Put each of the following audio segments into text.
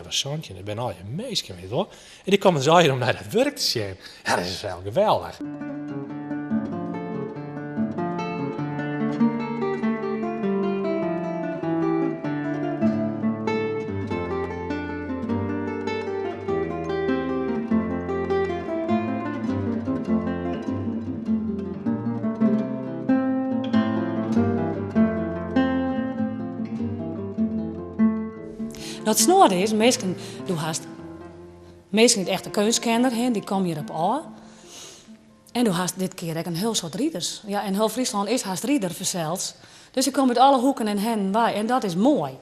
of 17, dat binne allegear minsken, wit wol. En dy komme dus allegear om nei dat wurk te sjen. Ja, dat is wel geweldich. It snoade is, minsken, do hast minsken dy't echt de keunstkenner hè, dy komme hjir op ôf. En do hast dit kear ek in hiel soad riders. Ja, en hiel Fryslân is hast rider fansels. Dus dy komme út alle hoeken en hennen wei en dat is moai.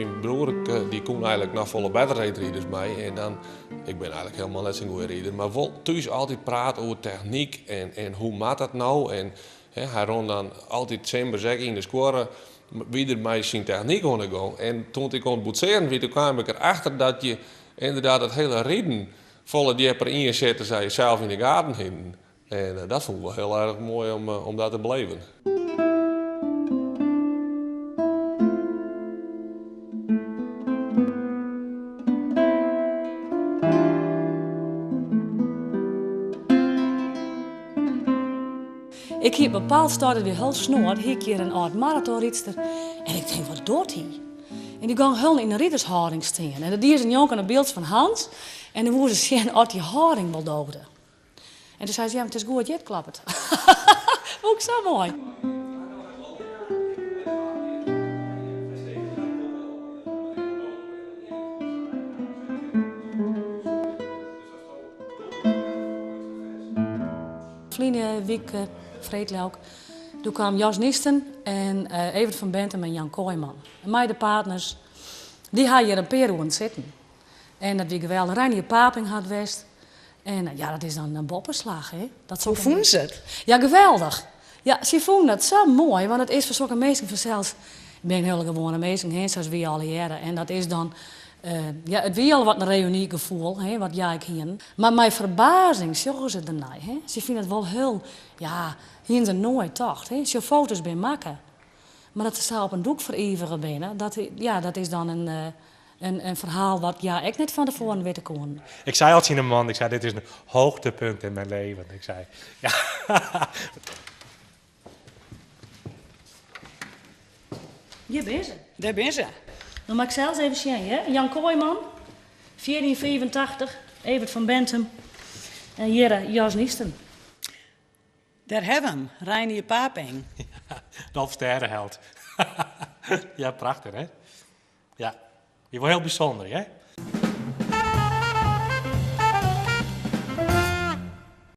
Myn broer dy koe eigenlik noch folle better reedride as my en dan, ik bin eigenlik hielendal net sa'n goede rider, mar wol thús altyd praat oer technyk en hoe moat dat no en hy rûn dan altyd simmers ek yn de skuorre wie er mei syn technyk oan de gong en toen ik oan it boetsearen wie, toen kaam ik der achter dat je ynderdaad dat hiele riden folle djipper yn sit as je sels yn de gaten hienen. En dat fûn ik wol hiel erch moai om dat te beleven. Ik hie op bepaald stuit, it wie hiel snoad, hie ik hjir in âld maratonrydster en ik tink, wat docht hy? En dy gong hiel yn de ridershâlding stean en dat die se njonken in byld fan Hans en dan woe se sjen oft dy hâlding wol doogde. En toen sei se, ja, mar it is goed, hjir kloppet. Fûn ik sa moai. Ferline wike, freed leau ik, doe kaam Jos Niesten en Evert van Bentum en Jan Kooijman. En mei de partners, dy ha hjir in pear oeren sitten. En dat wie geweldich. Reinier Paping hat west. En ja, dat is dan in boppeslach, hè. Dat Hoe fûnen se it? Ja, geweldich. Ja, sy fûnen dat sa moai, want it is foar sokke minsken fansels, binne hiele gewoane minsken, hè, sa as wy allegearre. En dat is dan, ja, it wie al wat in reünygefoel, hè, wat hja ek hienen. Mar mei ferbazing sjogge se dernei, hè. Sy fine it wol hiel, ja, hienen se noait tocht, hè. Sjoch, foto's binne makke, mar dat se sa op in doek ferivige binne, dat, ja, dat is dan in In ferhaal wat hja ek net fan tefoaren witte koenen. Ik sei al tsjin de man, ik sei, dit is in hoogtepunt in mijn leven. Ik sei, ja. Hjir binne se. Dêr binne se. No moat ik sels even sjen, hear. Jan Kooijman, 1485, Evert van Bentum en hjir Jos Niesten. Dêr hawwe we him, Reinier Paping. Ja, de Alvestêdeheld. Ja, prachtich, hè? Ja, wie wol hiel bysûnder, hè?